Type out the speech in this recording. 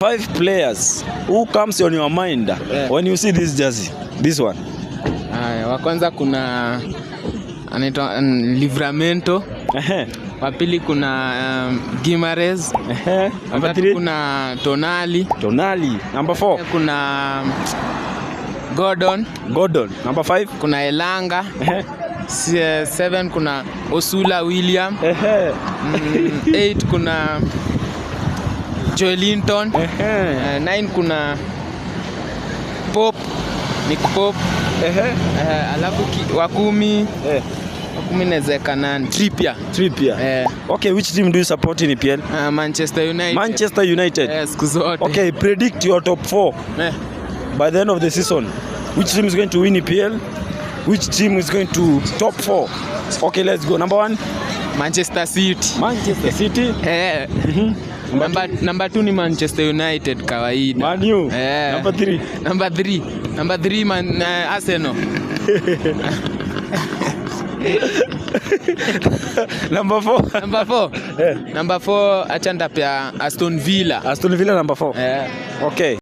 Five players who comes on your mind when you see this jersey, this one. Haya, wa kwanza kuna anaitwa Livramento. Wa pili kuna Gimares. Number Watatu three. kuna Tonali. Tonali. Number four. Kuna Gordon. Gordon. Number five. Kuna Elanga. Seven kuna Osula William. 8 kuna Joelinton. 9 kuna Pope, Nick Pope. Alafu wa 10 wa 10 naweza nani? Trippier. Trippier. Okay, which team do you support in EPL? Manchester United. Manchester United. Siku zote. Okay, predict your top 4 by the end of the season. Which team is going to win EPL? Which team is going to top 4? Okay, let's go. Number 1, Manchester City. Manchester City. Number 2 ni Manchester United kawaida. Man U. Number 3. Number 3 man, Arsenal. Number 4. Number 4. Number 4 acha nitapea Aston Villa. Aston Villa number 4. Okay.